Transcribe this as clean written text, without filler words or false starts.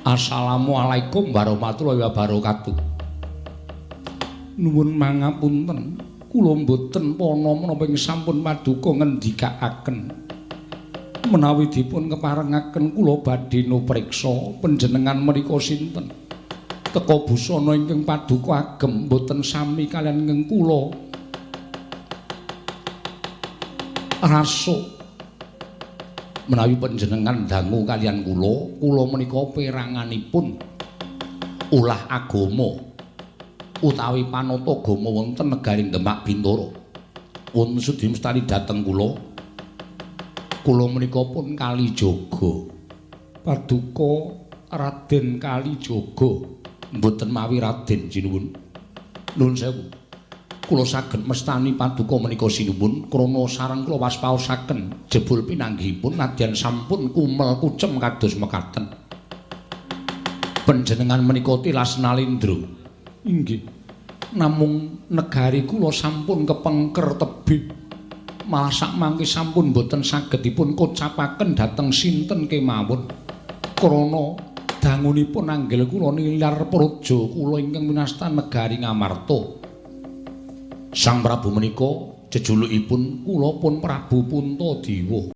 Assalamualaikum warahmatullahi wabarakatuh. Nuwun mangapunten, kula mboten pana menapa ing sampun paduka ngendikaaken. Menawi dipun keparengaken kula badhe nupriksa panjenengan menika sinten. Teka busana ingkang paduka agem mboten sami kaliyan ingkang kula rasuk. Menawi panjenengan dangu kaliyan kula, kula menika peranganipun ulah agama utawi panatagama wonten negari Demak Bintara. Wonten sudi mestani dhateng kula. Kula menika pun Kalijaga. Paduka Raden Kalijaga. Mboten mawi Raden sinuwun. Nuwun sewu. Kula saged mestani paduka menika sinuwun krana sareng kula waspaosaken jebul pinanggihipun nadyan sampun kumel kucem kados mekaten. Panjenengan menika tilas nalindra. Inggih. Namung negari kula sampun kepengker tebih. Malah sakmangke sampun boten saged dipun kocapaken dhateng sinten kemawon. Krana dangunipun anggel kula nilar praja kula ingkang winastan negari Ngamarta. Sang Prabu menika jejulukipun kula pun Prabu Puntadewa.